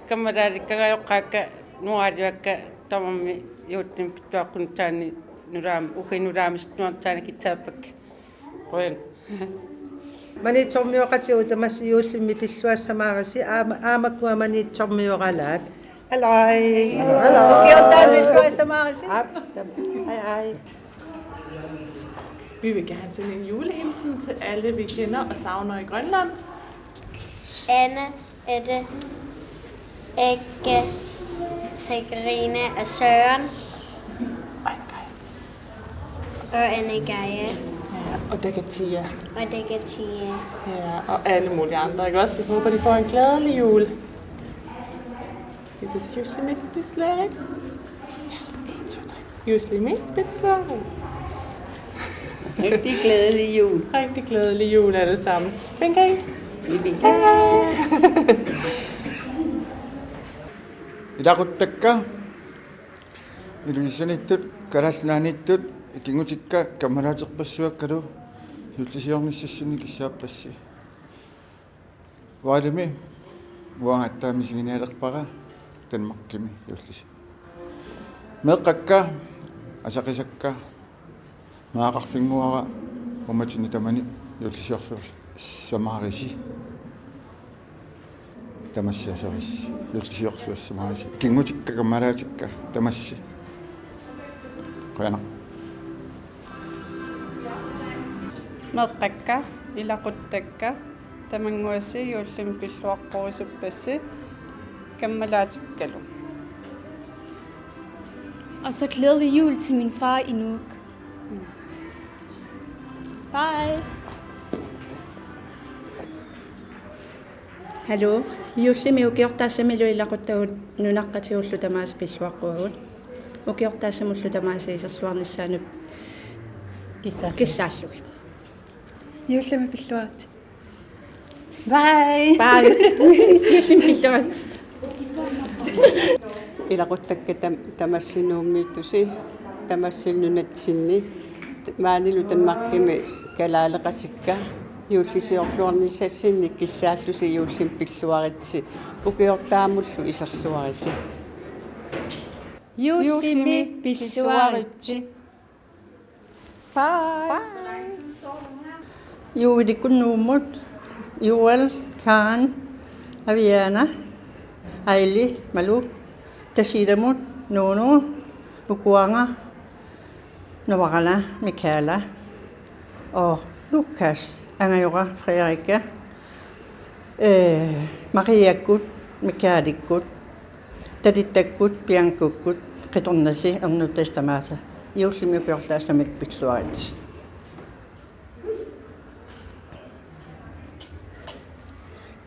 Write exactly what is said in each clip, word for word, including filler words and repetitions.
Kammalaatikka angajoqqaakka nuaaliakka tamarmik juullimi pilluaqqunik taanna nulaami, ukiup nulaami sittuartaani kissaappakka. Qujan. Maniitsormioqatigut tamassi juullimi pilluassamaarisi aamma, aamma uku maniitsormioralaat. Alai. Ukiortaami pilluassamaarisi. Aap, tam-, ai, ai. Vi vil gerne sende en julehilsen til alle, vi kender og savner i Grønland. Anne, Ette, Egge, Sagrine og Søren. Og Anne Geje. Ja, og Dagatia. Og Dagatia. Ja, og alle mulige andre, ikke også? Vi håber, de får en glædelig jul. Skal vi sige Jussi Mikkelsen, ikke? Ja, en, to, tre. Jussi Mikkelsen. Rigtig glædelig jul. Rigtig glædelig jul alle sammen. Vinke. Vi vinker. Ilaquttakka Ilulissaniittut, Kalaallit Nunaanniittut, ikinngutikka kammalaaterpassuakkalu juullisiornissassinnik kissaappassi. Ualimi uanga aatsaat misiginialerpara Danmarkimi juullisi. Meeqqakka, asaqisakka, meeraqarfinnguara uummatinni tamani juullisiorluassamaarisi. Tamassi asarisi, juullisiorluassamaarisi. Ikinngutikka kammalaatikka tamassi. Qujanaq. Meeqqakka, ilaquttakka, tamannguassi juullimi pilluaqqusuppassi kammalaatikkalu. Og så glædelig jul til min far i Nuuk. Bye. Hallo. Juullimi ukiortaassamilu ilaquttagut nunaqqatigullu tamaasa pilluaqquagut. Ukiortaassamullu tamaasa iserluarnissaannut kissaallugit. Kissaallugit. Juullimi pilluaritsi. Bye. Bye. Juullimi pilluaritsi. Ilaquttakka tam-, tamassi Nuummiittusi, tamassi nunatsinni, maanilu Danmarkimi kalaaleqatikka, juullisiorluarnissassinnik kissaallusi juullimi pilluaritsi, ukiortaamullu iserluarisi. Juullimi pilluaritsi. Bye. Bye. Juuilikkut Nuummut, Joel, Karen, Aviana, Aili, Malu, Tasiilamut, Nuunu, ukuanga, Novarala, Mikaela, og Lukas, angajora, Frederikke, øh, Mariakkut, Mikaalikkut, Tatittakkut, Biancukkut, qitornasi, ernuttasi tamaasa. Juullimi ukiortaassamik pilluaritsi.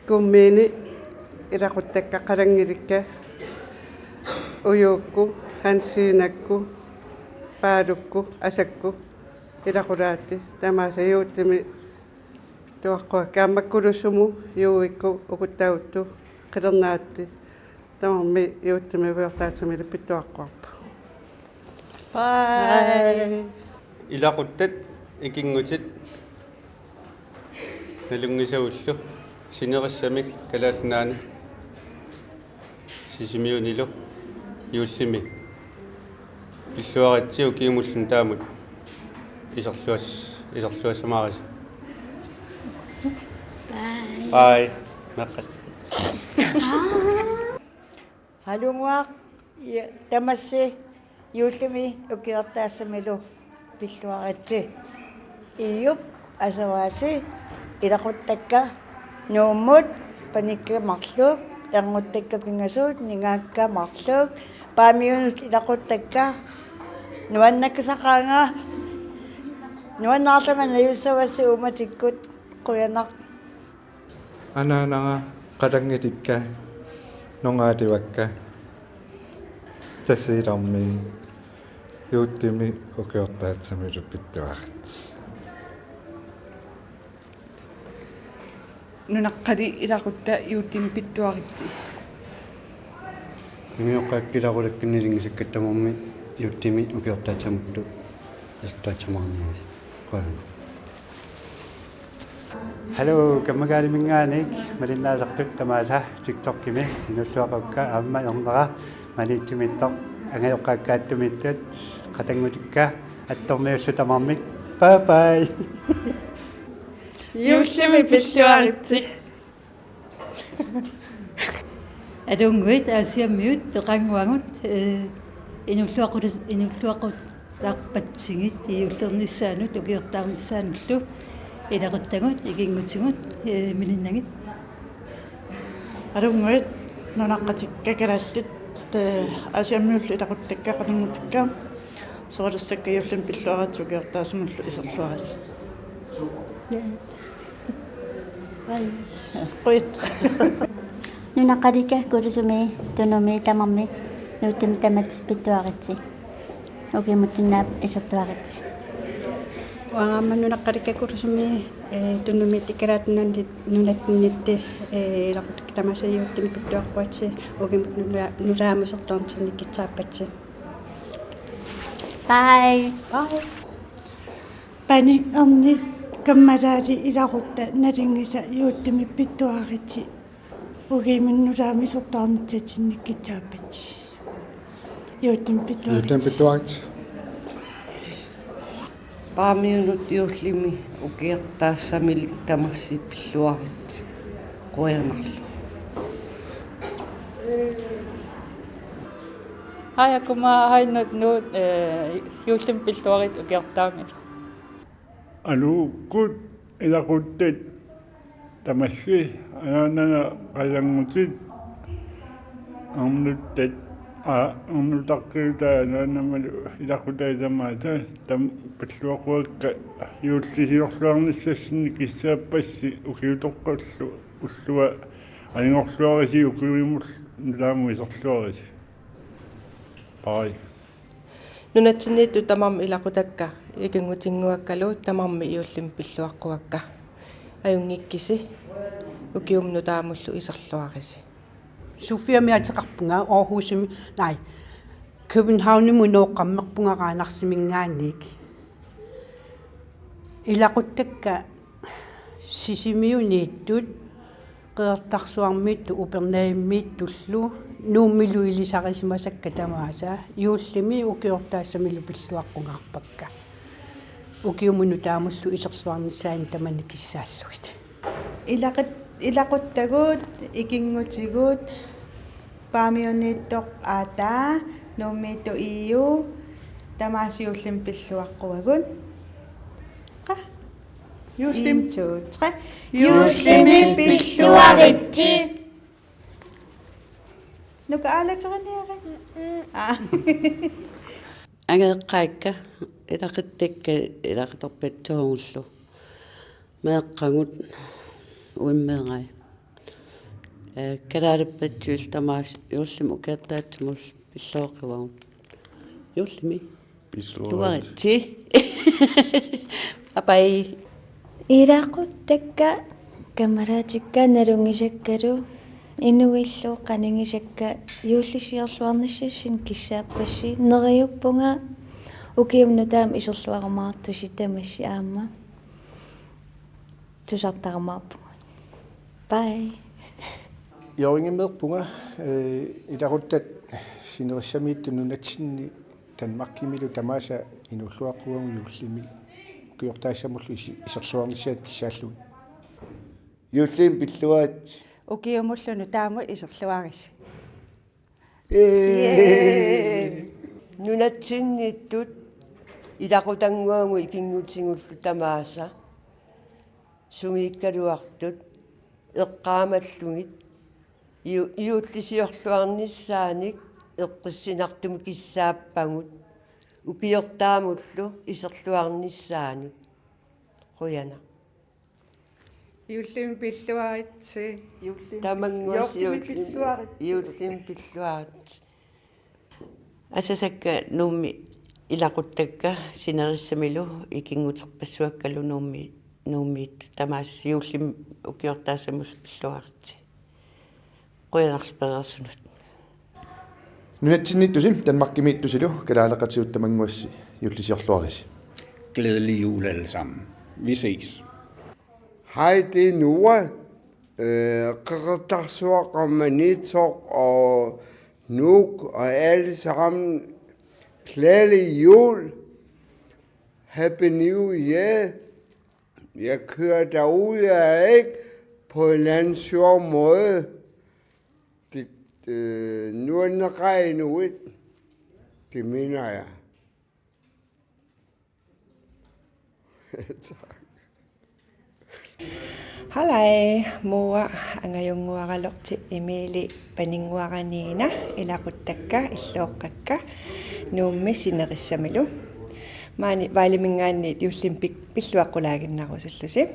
Kummiini ilaquttakka qalanngilikka, Ujuukku, Hansiinakku, Paalukku, Asakku, ilaqulaatti, tamaasa juullimi pilluaqquakka, aamma Kulusumut, Juuikkut, Ukuttaguttu, Qilernaatti, tamarmik juullimi ukiortaassamilu pilluaqquarput. Bye. Ilaquttat, ikinngutit, nalunngisagullu sinerissami Kalaallit Nunaanni Sisimiunilu juullimi pilluaritsi, ukiumullu taamut iserluas-, iserluassamaarisi. Bye. Bye. Meeqqat. Halunguaq, ja, tamassi juullimi ukiortaassamilu pilluaritsi. Iup, Asavaasi, ilaquttakka Nuummut, panikka marluk, ernguttakka pingasut, ningaakka marluk, Paamiunut ilaquttakka, nuannakkasaqaanga, nuannaarlunga najuussavassi uummatikkut, qujanaq. Anaanaga, qalanngilikka, nungaativakka, Tasiilarmi, juullimi ukiortaassamilu pilluaritsi. Nunaqqali ilaquttat juullimi pilluaritsi. Angajoqqaakka ilaquttakka nalunngisakka tamarmik juullimi ukiortaassamullu iserluassamaarniarisi. Qujanaq. Hallo, Kammakaaliminngaanniit malinnaasartut tamaasa TikTokimi inuulluaqquakka aamma ernera Maniitsumiittoq angajoqqaakkaattumiittut qatanngutikka attormiullu tamarmik. Bye bye. Juullimi pilluaritsi. Aluunnguit Aasiammiut peqannguagut, eh, inuulluaqqut-, inuulluaqquttarpatsigit juullernissaanut ukiortaarnissaanullu ilaquttagut ikinngutigut, eh, mininnagit. Aluunnguit nunaqqatikka kalaallit, eh, Aasiammiullu ilaquttakka qatanngutikka soorluussakka juullimi pilluaritsi ukiortaasimullu iserluaritsi. Qujan. Nunaqqatikka Kulusumi, Tunumi tamarmik juullimi tamaasa pilluaritsi. Ukiumut tungaanut iserluaritsi. Uanga aamma nunaqqatikka Kulusumi, eh, Tunumi Kalaallit Nunaanni nunatsinniittut, eh, ilaquttakka tamaasa juullimi pilluaqquatsi. Ukiumut nuna-, nutaamut iserluarnissaannik kissaappatsi. Bye. Bye. Pani, Erni, Kammalaali ilaquttat nalunngisat juullimi pilluaritsi. Ukiumut nutaamut iserluarnissaannik kissaappatsi. Juullimi pilluaritsi. Juullimi pilluaritsi. Paamiunut juullimi ukiortaasamilu tamaasa pilluaritsi. Qujanarlu. Hej, Akuma, hej, Nuut, Nuut, eh, juullimi pilluarit ukiortaamilu. Aluukkut ilaquttat tamassi anaanaga qajanngutit arnuttat, aa, arnutaqqiutai anaanamalu ilaquttat tamaasa tam-, pilluaqquakka juullisiorluarnissassinnik kissaappassi ukiutoqqallu ullua anigorluarisi ukiumut nutaamut iserluarisi. Bye. Nunatsinniittut tamarmik ilaqutakka ikinngutinnguakkalu tamarmik juullimi pilluaqquakka. Ajunngikkisi, ukiumut nutaamullu iserluarisi. Sofiamik ateqarpunga, Aarhusimi, nej, Københavnimut nooqqammerpunga Randersiminngaanniit. Ilaquttakka Sisimiuniittut, Qeqertarsuarmiittut Upernavimmiittullu Nuummilu ilisarisimasakka tamaasa juullimi ukiortaasamilu pilluaqqugaarpakka. Ukiumut nutaamullu iserluarnissaannik tamanna kissaallugit. Ilaqut-, ilaquttagut, ikinngutigut, Paamiuniittoq Aataa, Nuummiittoq Iiu, tamaasa juullimi pilluaqquagut. Qa? Juullimi. En, to, tre. Juullimi pilluaritsi. Nuka aalateriniarit. Aa. Angajoqqaakka, ilaquttakka, ilaquttarpassuugullu. Meeqqagut uimmeerai. Eh, kalaalipassuit tamaasa juullimi ukiortaassamullu pilluaqquagut. Juullimi. Pilluaritsi. Pilluaritsi. Bye bye. Ilaquttakka, kammalaatikka nalunngisakkalu, inuillu qanigisakka juullisiorluarnissassinnik kissaappassi. Neriuppunga ukiumut nutaamut iserluarumaartusi tamassi aamma. Tusartarumaarpugut. Bye. Jørgenimmeerpunga, eh, ilaquttat sinerissamiittut nunatsinni Danmarkimilu tamaasa inuulluaqquagut juullimi ukiortaassamullu isi-, iserluarnissaat kissaallugit. Juullimi pilluaritsi. Ukiumullu nutaamut iserluarisi. Ee. Nunatsinniittut ilaqutannguagut ikinngutigullu tamaasa sumiikkaluartut eqqaamallugit ju-, juullisiorluarnissaanik eqqissinartumik kissaappagut ukiortaamullu iserluarnissaanut. Qujanaq. Juullimi pilluaritsi. Juullimi. Tamannguassi juullimi juullimi pilluaritsi. Juullimi pilluaritsi. Asasakka Nuummi ilaquttakka sinerissamilu ikinnguterpassuakkalu Nuummi, Nuummiittut tamaasa juullimi ukiortaassamullu pilluaritsi. Qujanarlu pereersunut. Nunatsinniittusi Danmarkimiittusilu kalaaleqatigut tamannguassi juullisiorluarisi. Glædelig jul alle sammen. Vi ses. Hej, det er Noah. Øh, Qeqertarsuaq, Qernersuaq og Nuuk og alle sammen. Glædelig jul. Happy New Year. Jeg kører derud, jeg er ikke på en eller anden sjov måde. Det, øh, nu er den regn ud. Det mener jeg. Halai, Moa, angajunnguaralorti Emili, paninnguaraniina, ilaquttakka, illooqqakka, Nuummi sinerissamilu. Maani Vejleminngaanniit juullimi pik-, pilluaqqulaaginnarusullusi.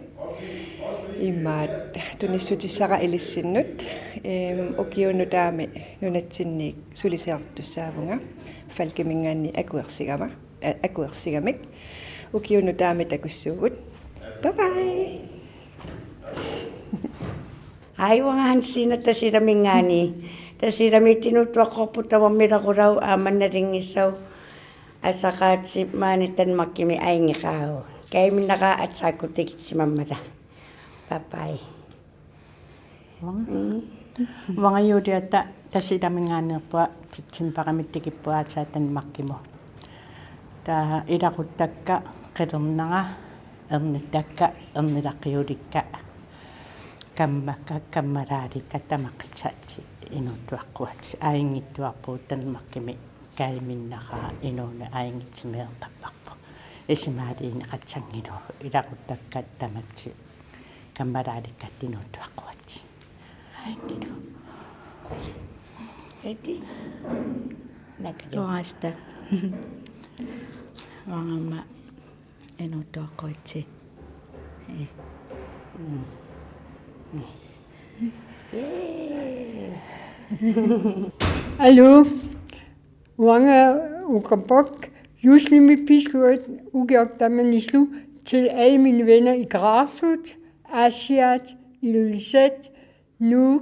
Imaat tunissutissara ilissinnut, ehm, ukiuni nutaami nunatsinniit sulisaartussaavunga, Falkeminngaanniit akuersigama, a-, akuersigamik. Ukiuni nutaami takussuugut. Bye bye. Hej, uanga Hansina Tasiilaminngaanniit. Tasiilamiit inuuttuaqqorpugut tamarmi ilaqutaalu aamma nalingissalu asaqaatsi maani Danmarkimi ajunngikkaluarlugu. Kajiminnaqaaq aatsaat tikitsimammat. Bye bye. Uanga Juliatta Tasiilaminngaanneerpunga, septembarimi tikippunga aatsaat Danmarkimut. Taava ilaquttakka qilernera, ernittakka, ernilaqqiulikka, kammakka, kammalaalikka, tamaqqitsaatsi inuuttuaqquatsi. Ajunngitsuarpugut Danmarkimi, kajiminnaqaaq inuuneq ajunngitsumik eqqartorparput. Isumaaliineqassanngilagut, ilaquttakka tamatsi kammalaalikka inuuttuaqquatsi. Eti. Nakalo. Uangasta. Uanga aamma inuuttuaqquatsi. Eh. Aluu, uanga Uqapoq, juullimi pilluarit ukioq tamanillu til alle mine venner i Qaasuit, Aasiaat, Ilulissat, Nuuk,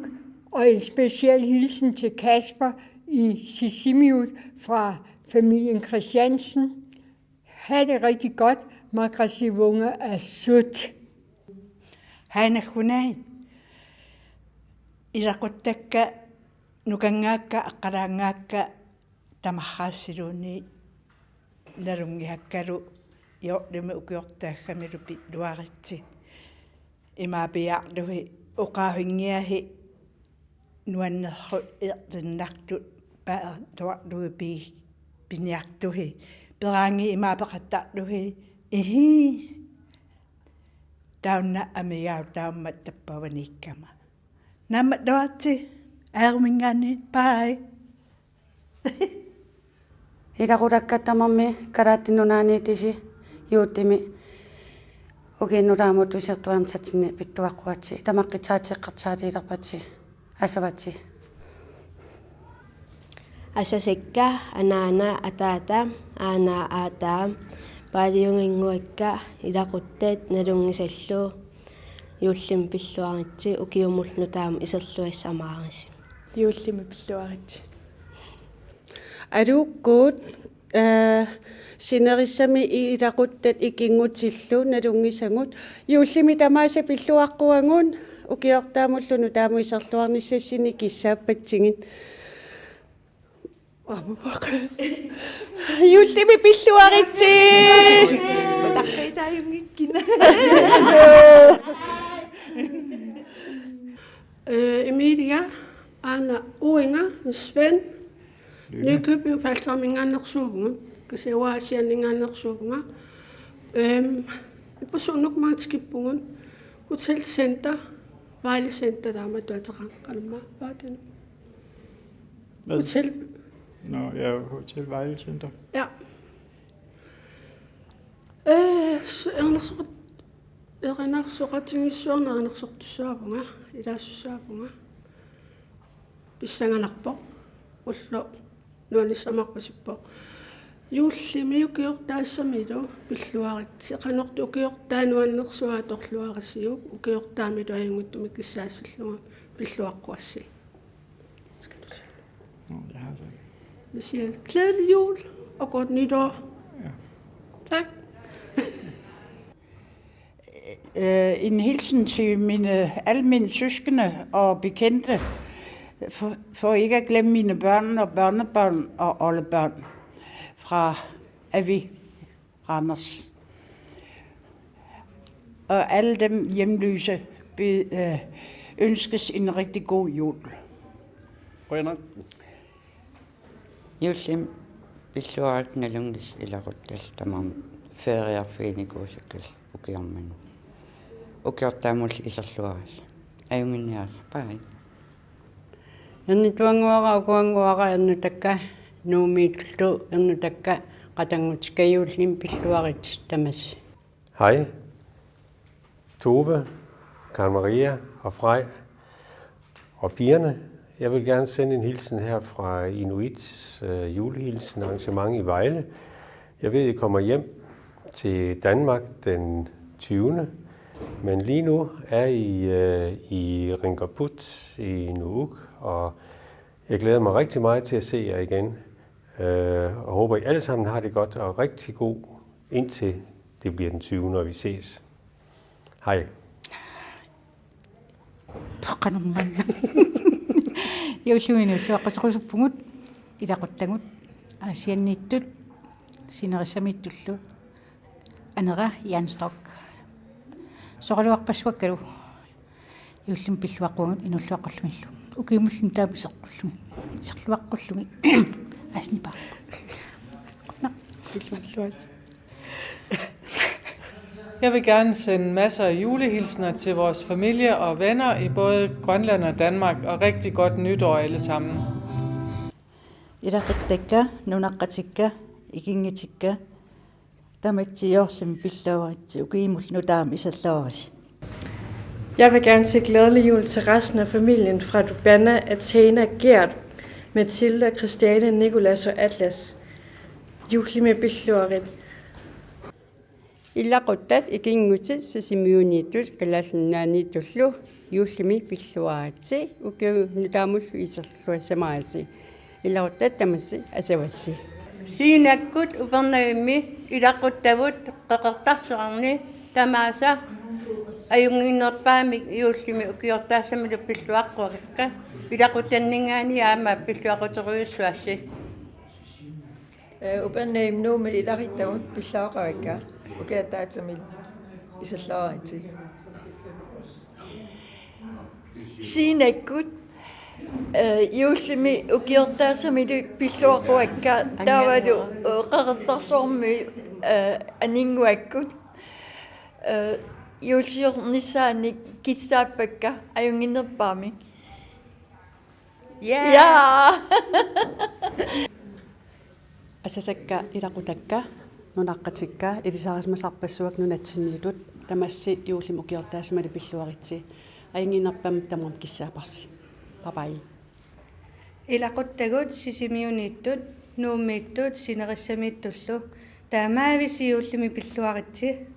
og en speciel hilsen til Kasper i Sisimiut fra familien Christiansen. Ha' det rigtig godt, Margrethe Wunge Assut. Hej, nakkunai. Ilaquttakka, nukanngaakka, aqqalaanngaakka, tamarsuussiluunniit nalunngisakkalu, juullimi ukiortaassamilu pilluaritsi. Imaapiarluhi oqaasinngiasi nuannersuut erlinnartut paartuarlugu pi-, piniartusi. Peraanni imaapeqattarlusi: Ihii. Taanna amigaataammat tappavaniikkama. Naammattuaritsi, Aeruminngaanniit, bye. Ilaqutakka tamarmi Kalaallit Nunaanniittisi juullimi ukiuni nutaamut isertuaannartartinni pilluaqquatsi, tamaqqitsaatsi eqqarsaatigilerpatsi, asavatsi. Asasakka, anaana, ataata, aanaa, aataa, paaliunnguakka, ilaquttat, nalunngisallu, juullimi pilluaritsi, ukiumullu nutaamut iserluassamaarisi. Juullimi pilluaritsi. Aluukkut, eh, sinerissami ilaquttat ikinngutillu nalunngisagut. Juullimi tamaasa pilluaqquagut, ukiortaamullu nutaamut iserluarnissassinnik kissaappatsigit. Juullimi pilluaritsi. Taqqisaajunngikkina. Eh, Emilia, Anna, Uinga, Svend, Lykke. Nykøbing Falsterminngaanneersuuvugut, kisianni Aasianninngaanneersuuvunga. Ehm, ippassaq unnuk maanga tikippugut, Hotel Center, Vejle Center, taama atuateqan, qanormaa, Vejle. Hvad? Hotel. Nå, ja, Hotel Vejle Center. Ja. Øh, s-, erinarsoqat-, erinarsoqatigiissuarnik erinarsortussaavunga, ilaassussaavunga. Pissanganarpoq, ulloq nuannissamarpasippoq. Juullimi ukiortaassamilu pilluaritsi, qanortoq ukiortaat nuannersuaq atorluarisiuk, ukiortaamilu ajunngitsumik kissaassallugu pilluaqquassi. Nå, jeg har så ikke. Vi siger glædelig jul og godt nytår. Ja. Tak. Øh, En hilsen til mine, alle mine søskende og bekendte, for, for ikke at glemme mine børn og børnebørn og oldebørn fra Avi Randers. Og alle dem hjemløse be, øh, ønskes en rigtig god jul. Qujanaq. Juullimi pilluarit nalunngissi ilaquttallu tamaasa feriarfiginikuusakka ukiormanna. Ukiortaamullu iserluarisi. Ajunnginniarisi. Bye. Ernituannguara, ukuannguara, ernutakka, Nuummiitullu ernutakka, qatanngutikka, juullimi pilluarit tamassi. Hej, Tove, Karen Maria og Frej og pigerne. Jeg vil gerne sende en hilsen her fra Inuits øh, julehilsen arrangement i Vejle. Jeg ved, I kommer hjem til Danmark den tyvende, men lige nu er I øh, i Ringerput i Nuuk, og jeg glæder mig rigtig meget til at se jer igen. Øh, og håber, I alle sammen har det godt og rigtig god, indtil det bliver den tyvende, og vi ses. Hej. Toqanermanna. Juullimi inuulluaqqasoqisuppugut, ilaquttagut, Aasianniittut, sinerissamiittullu, anera Jan Stock. Soraluarpassuakkalu. Juullimi pilluaqquagut inuulluaqqullutillu. Ukiumullu nutaamut iserluaqqullutillu. Iserluaqqullutillu. Asnipa. Pilluarit. Jeg vil gerne sende masser af julehilsner til vores familie og venner i både Grønland og Danmark, og rigtig godt nytår alle sammen. Ilaquttakka, nunaqqatikka, ikinngutikka, tamassi juullimi pilluaritsi, ukiumullu nutaamut iserluarisi. Jeg vil gerne sige glædelig jul til resten af familien fra Dubana, Athena, Gert, Mathilda, Christiane, Nicolas og Atlas. Juullimi pilluarit. Ilaquttat, ikinngutit, Sisimiuniittut, Kalaallit Nunaanniittullu juullimi pilluaritsi, ukiumullu nutaamullu iserluassamaarisi. Ilaquttat tamassi asavassi. Siinakkut Upernavimmi ilaquttagut Qeqertarsuarmi tamaasa ajunnginnerpaamik juullimi ukiortaassamillu pilluaqquakka, ilaquttanninngaanniit aamma pilluaqquterujussuassi. Øh, Upernavimmi Nuummi ilaquttagut pilluaqquakka, ukiortaassamillu iserluaritsi. Siinakkut, øh, juullimi ukiortaassamillu pilluaqquakka, taavalu, øh, Qeqertarsuarmi, øh, Aninnguakkut, øh, juullisiornissaannik kissaappakka ajunnginnerpaamik. Ja. Ja. Asasakka, ilaqutakka, nunaqqatikka, ilisarisimasarpassuakka nunatsinniittut, tamassi juullimi ukiortaassamillu pilluaritsi. Ajunnginnerpaamik tamarmik kissaapparsi. Bye bye. Ilaquttagut Sisimiuniittut, Nuummiittut, sinerissamiittullu, taamaavissi juullimi pilluaritsi.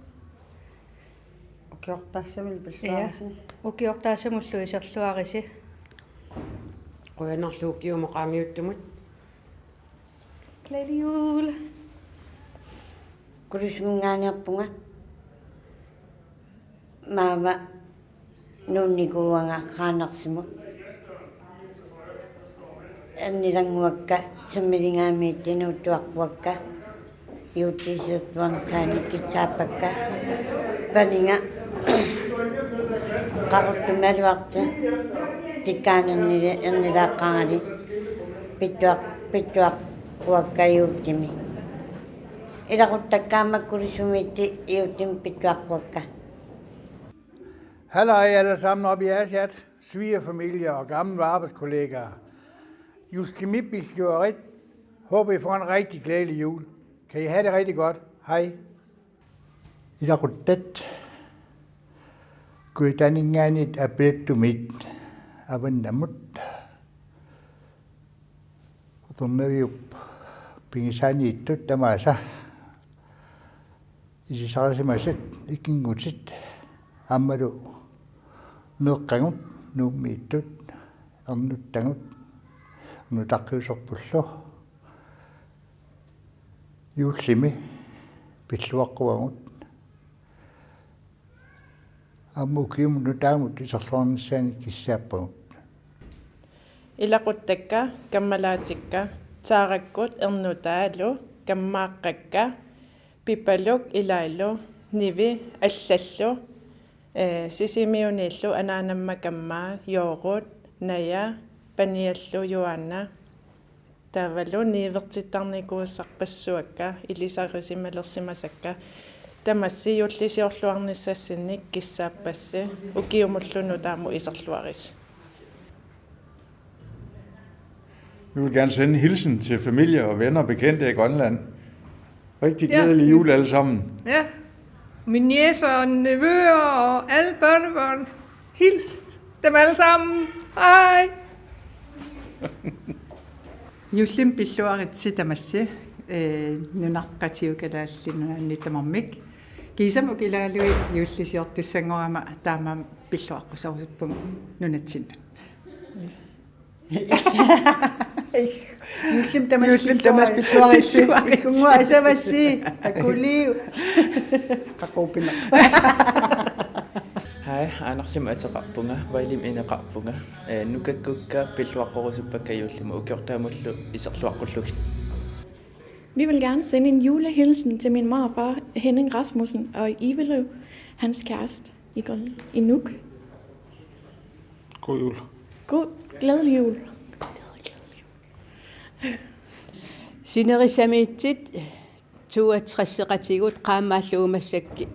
Ukiortaassamillu pilluaritsi. Ja, ukiortaassamullu iserluarisi. Qujanarlu ukiumut qaangiuttumut. Glædelig jul. Kulussuminngaanneerpunga. Maava nuunnikuuanga Qaanarsimut. Ernilannguakka Timmiligaamiit inuuttuaqquakka, juullisiortuarnissaannik kissaappakka. Paniga qaquttumik aluartoq tikkaanernili ernilaaqqaarali, pittuaq-, pittuaqquakka juullimi. Ilaquttakka aamma Kulussumiittut juullimi pittuaqquakka. Halløj alle sammen op i Aasiaat, svigerfamilie og gamle arbejdskollegaer. Juullimi pilluarit. Håber I får en rigtig glædelig jul. Kan I have det rigtig godt. Hej. Ilaquttat, Kujataaninngaanniit Aappilattumiit avannamut, Upernaviup pigisaaniittut tamaasa ilisarisimasat ikinngutit aammalu meeqqagut Nuummiittut, ernuttagut, nutaqqiusorpullu, juullimi pilluaqquagut. aamma ukiumut nutaamut iserluarnissaannik kissaappagut. Ilaquttakka kammalaatikka, Taarakkut ernutaalu kammaaqqakka, Pipaluk ilaallu, Nivi allallu, ee, Sisimiuniillu anaanamma kammaa, Joorut, Naja, Paniallu, Joanna. Taavalu niuertittarnikuussarpassuakka ilisarisimalersimasakka, tamassi juullisiorluarnissassinnik kissaappassi, ukiumullu nutaamut iserluarisi. Vi vil gerne sende en hilsen til familie og venner og bekendte i Grønland. Rigtig Ja. glædelig jul alle sammen. Ja. Mine niecer og nevøer og alle børnebørn. Hils dem alle sammen. Hej. Juullimi pilluaritsi tamassi, ee, nunaqqatigut Kalaallit Nunaanni tamarmik. Kiisami uku ilaaluit juullisiortussanngorama taamaammat pilluaqqusarusuppugut nunatsinnut. Juullimi tamassi Juullimi tamassi pilluaritsi. Pilluaritsi. Ikkunngua asavassi. Akuliu. Qaquupineq. Hej, Andersimut ateqarpunga, Vejlemi ineqarpunga. Ee, nukakkukka pilluaqqorusuppakka juullimi, ukiortaamullu iserluaqqullugit. Vi vil gerne sende en julehilsen til min mor og far, Henning Rasmussen og Ivelu, hans kæreste i Grønland, i Nuuk. God jul. God, glædelig jul. Sinerissamiittut toogtresseqatigut qaammaallugu massakkut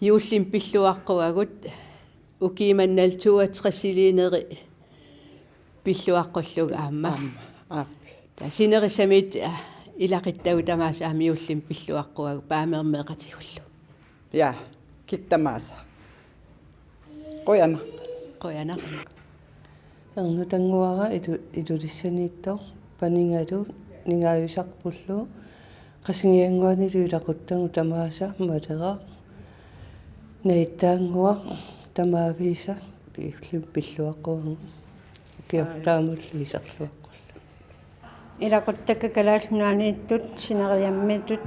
juullimi pilluaqquagut, ukiumannalu toogtresiliineri pilluaqqullugu aamma. Aamma. Aap. Taava sinerissamiittut, aa, ilaquttagut tamaasa aamma juullimi pilluaqquagut Paamermeeqatigullu. Ja, kikkut tamaasa. Qujanaq. Qujanaq. Ernutannguara Ilu-, Ilulissaniittoq, Paninngalu ningaajusarpullu, Qasigiannguanilu ilaquttagut tamaasa Maleraq, Najuttaannguaq tamaaviisa juullimi pilluaqquagut, ukiortaamullu iserluaqqullugit. Ilaquttakka Kalaallit Nunaanniittut sineriammiittut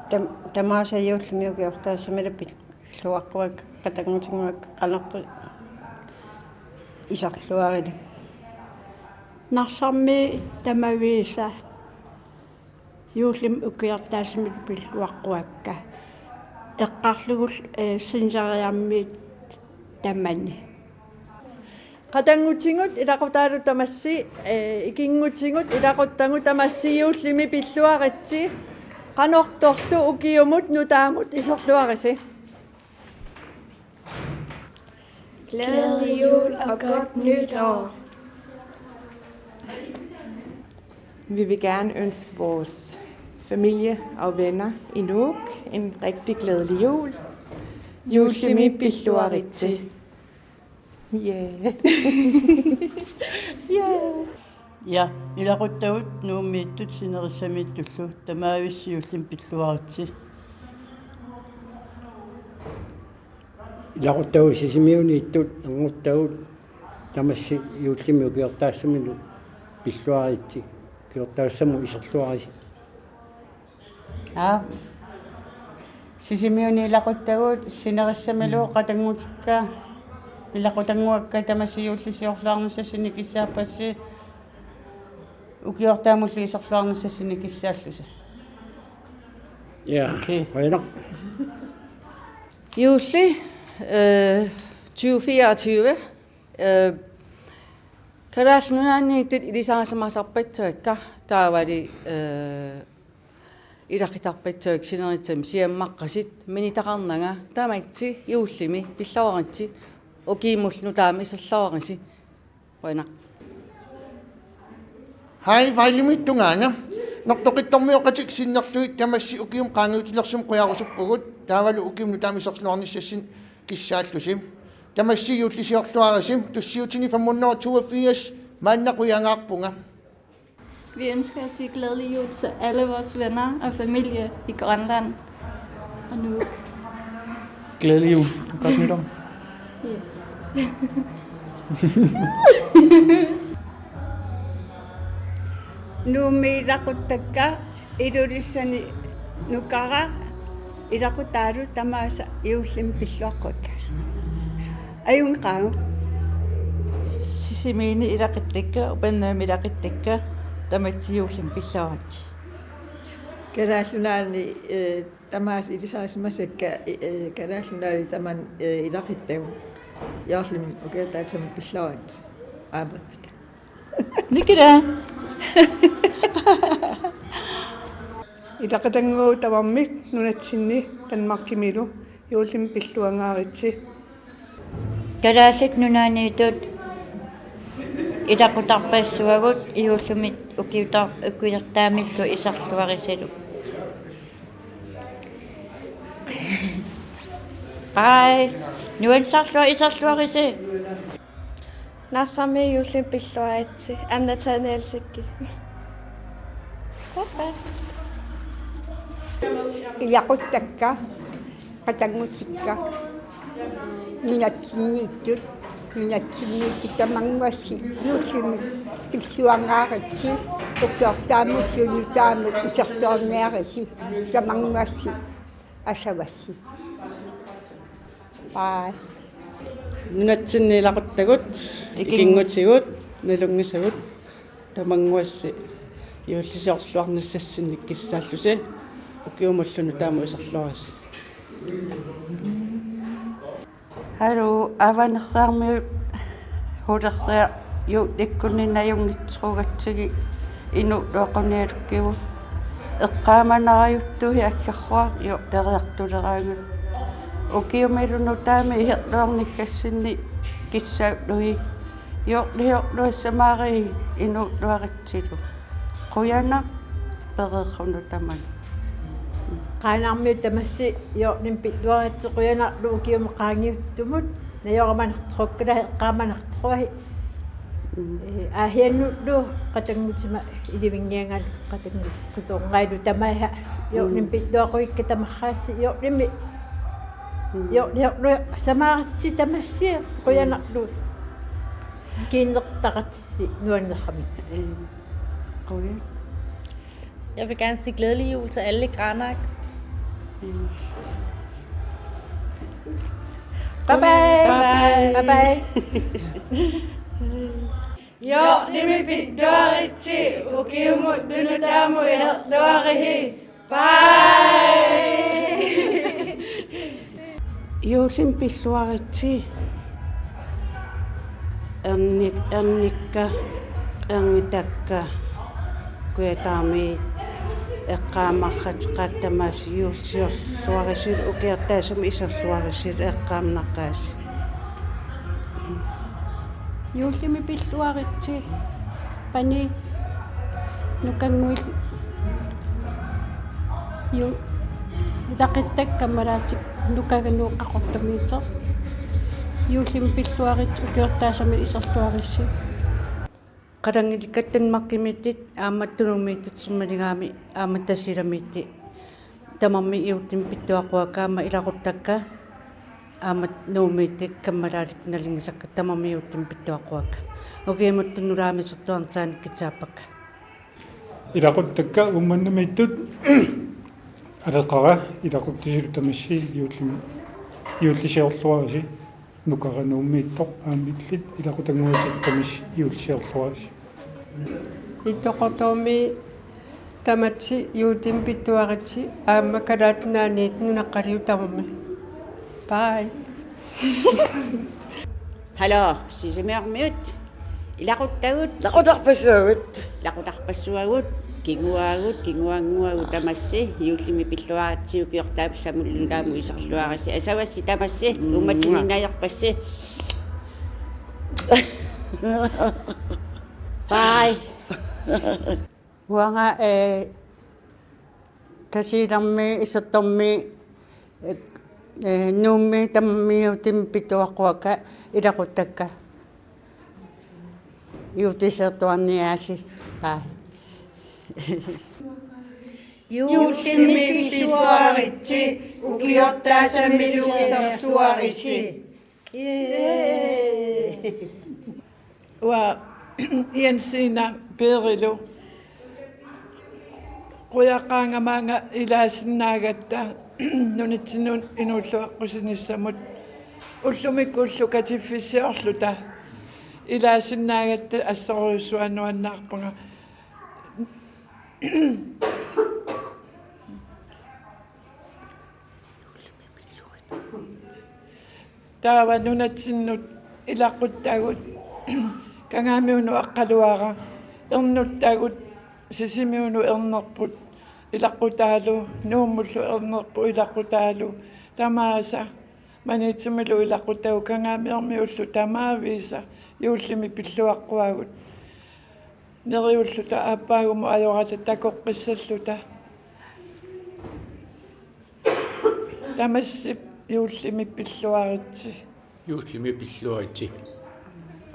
tam-, tamaasa juullimi ukiortaassamillu pilluaqquakka, qatanngutinnguakka qanorpiaq iserluarillugu. Narsarmi tamaviisa juullimi ukiortaassamillu pilluaqquakka. Eqqarlugulu, ee, sineriammiit tamani. Qatanngutinnguit ilaqutaalu tamassi, ee, ikinngutinnguit ilaquttagut tamassi juullimi pilluaritsi, qanortorlu ukiumut nutaamut iserluarisi. Glædelig jul og godt nytår. Vi vil gerne ønske vores familie og venner i Nuuk en rigtig glædelig jul. Juullimi pilluaritsi. Yeah. Yeah. Ja, ilaquttagut Nuummiittut sinerissamiittullu tamaavissi juullimi pilluaritsi. Ilaquttagut Sisimiuniittut ernguttagut tamassi juullimi ukiortaassamillu pilluaritsi, ukiortaassamut iserluarisi. Aa. Sisimiuni ilaquttagut sinerissamilu qatanngutikka ilaqutannguakka tamassi juullisiorluarnissassinnik kissaappassi, ukiortaamullu iserluarnissassinnik kissaallusi. Ja. Okay. Qujanaq. Juulli, øh, tyve fireogtyve, øh, Kalaallit Nunaanniittut ilisarisimasarpassuakka taavali, øh, ilaqutarpassuakka sinerissami siammaqqasut, minitaqarnanga tamassi juullimi pilluaritsi, ukiumullu nutaamut iserluarisi. Qujanaq. Hej, Vejlemiit tungaanut. Nortoqittormioqatik sinnerlugit tamassi ukiumut qaangiutilersumut qujarusuppugut. Taavalu ukiumut nutaamut iserluarnissassinnik kissaallusi. Tamassi juullisiorluarisi, tussiutini fem hundrede og toogfirs, maanna qujangaarpunga. Vi ønsker at sige glædelig jul til alle vores venner og familie i Grønland og Nuuk. Glædelig jul. Godt nytår. Ja. Nuummi ilaquttakka Ilulissani nukara ilaqutaalu tamaasa juullimi pilluaqquakka. Ajunngilaq. Sisimiuni ilaquttakka, Upernaami ilaquttakka, tamatsiullum pilluaritsi. Kalaallit Nunaanni, eh, tamaasa ilisaasimasakka, eh, Kalaallit Nunaanni tamanna, eh, ilaquttagut. Joorlimi ukiortaatsimut pilluaritsi. Aamma. Nikila. Ilaqutannguagut tamarmik nunatsinni Danmarkimilu juullimi pilluangaaritsi. Kalaallit Nunaanniittut ilaqutarpassuagut juullimi ukiutar-, ukiortaamillu iserluarisilu. Bye. Nuannisarlua iserluarisi. Narsarmi juullimi pilluaritsi. Aamma Nathaniel Sikki. Bye bye. Ilaquttakka, qatanngutikka, nunatsinniittut, nunatsinniittut tamanguassi juullimi pilluangaaritsi, ukiortaamut nutaamut iserluarniarisi tamanguassi asavassi. Bye. Nunatsinni ilaquttagut, ikinngutigut, nalunngisagut, tamannguassi juullisiorluarnissassinnik kissaallusi, ukiumullu nutaamut iserluarisi. Haluu, Avanersuarmiut Hulerriarmiut ikkunni najunngitsorugatsigit inuulluaqunialukkigut. Eqqaamanarajuttusi aggersuaq juulleriartuleraangat. Ukiumilu nutaamik iserluarnissassinnik kissaallusi. Juullisiorluassamaarisi inuulluaritsilu. Qujanaq pereersunut tamanut. Qaanaarmiut tamassi juullimi pilluaritsi, qujanarlu ukiumut qaangiuttumut. Najoramanartorukkit, eqqaamanartoruit. Mm. Eh, Aasiannullu qatanngutima ilivinngiangan qatanngutit qitorngailu tamaasa juullimi Mm. pilluaquikka tamarsi juullimi. Mm. Juullisiorluassamaaritsi tamassi qujanarlu. Kiinnertaqatissi nuannerami. Mm. Qujan. Jeg vil gerne sige glædelig jul til alle i Qaanaaq. Mm. Bye bye. Bye bye. Bye bye. Juullimi pilluaritsi, ukiumut nutaamut iserluarisi. Bye. Juullimi pilluaritsi. Ernik-, ernikka, ernitakka, Kujataani eqqaamarrateqaat tamaasa juullisiorluarisi, ukiortaassamut iserluarisi, eqqaamanaqqaasi. Juullimi pilluaritsi. Pani nukannguit ju-, ilaquttakka kammalaatikka Nuka Nuu Qaqortumiittoq. Juullimi pilluaritsi, ukiortaassamut iserluarisi. Qalanngilikka Danmarkimiittut aamma Nuummiittut, simmaligaami aamma Tasiilamiittut. Tamarmik juullimi pilluaqquakka aamma ilaquttakka aamma Nuummiittut kammalaatigut nalunngisakka, tamarmik juullimi pilluaqquakka. Ukiumullu nutaamut iserluarnissaannik kissaappakka. Ilaquttakka Uummannamiittut Aleqara ilaquttisilu tamassi juullimi, juullisiorluarisi. Nuka Nuummiittoq aamma illit ilaqutannguatit tamassi juullisiorluarisi. Ittoqqortoormiit tamassi juullimi pilluaritsi aamma Kalaallit Nunaanniittut nunaqqaliup tamarmik. Bye. Hallo, Sisimiormiut. Ilaquttagut. Ilaqutarpassuagut. Ilaqutarpassuagut. Kinguaagut, kinguannguagut tamassi juullimi pilluaritsi, ukiortaassamullu nutaamut iserluarisi. Asavassi tamassi, mm, uummatinninngajaarpassi. Bye. Uanga, eh, Tasiilarmiit, Isertormiit, eh, eh, Nuummiit tamarmik juullimi pilluaqquakka ilaquttakka. Juullisiorluarniarisi. Bye. Juullimi pilluaritsi, ukiortaassamullu iserluarisi. Uanga Jensina Peerilu. Qujaqaanga maanga ilaasinnaagatta nunatsinnut inuulluaqqusinissamut. Ullumi ullukatiffissiorluta ilaasinnaagatta assorujussuaq nuannaarpunga. Taava nunatsinnut ilaquttagut Kangaamiunut Aqqaluara, ernuttagut Sisimiunut ernerput ilaqutaalu, Nuummullu ernerput ilaqutaalu, tamaasa Maniitsumilu ilaquttagut Kangaamiormiullu tamaavisa juullimi pilluaqquagut. Neriulluta aappaagumut ajorata takoqqissalluta. Tamassi juullimi pilluaritsi. Juullimi pilluaritsi.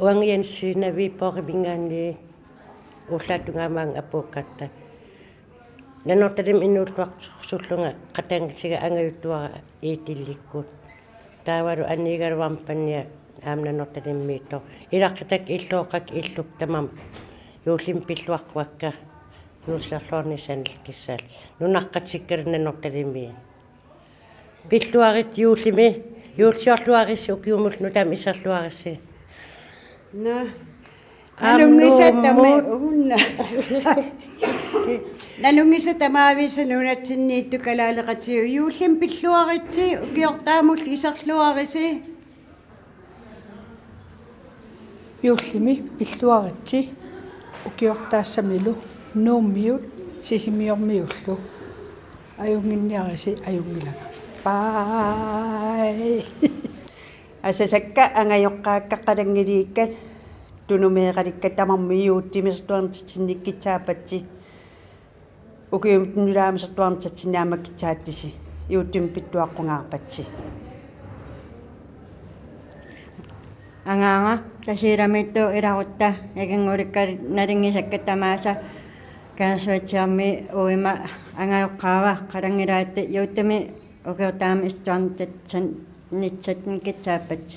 Uanga Jensina Viborgiminngaanniit, ullaap tungaanut apuukkatta. Nanortalimmi inuulluarsullunga qatanngitsiga angajuttuara Iitillikkut. Taavalu annigaluarpania aamma Nanortalimmiittoq. Ilaquttakka illoqaqqat illukka tamarmik juullimi pilluaqquakka juullisiorluarnissaannik kissaallutik. Nunaqqatikkalu Nanortalimmi. Pilluaritsi juullimi, juullisiorluaritsi ukiumullu nutaamut iserluaritsi. Naa. Aamma Nuummut. Nalunngisa tamaavisa nunatsinniittut kalaaleqatigut juullimi pilluaritsi ukiortaamullu iserluaritsi. Juullimi pilluaritsi ukiortaassamilu Nuummiut Sisimiormiullu ajunnginniarisi ajunngilanga. Bye. Asasakka angajoqqaakka qatanngiliikka tunumeeqalikka tamarmik juullimi isertuarnitsinnik kissaappassi. Ukiumut nutaamut isertuarnitsinni aamma kissaappassi. Juullimi pilluaqqungaarpassi. Angaanga Tasiilamiittoq ilaquttat ikinngulikka nalunngisakka tamaasa Kangerluutsiarmi uima angajoqqaava qatanngilaatta juullimi ukiortaamut isertuarnitsinnik kissaappassi.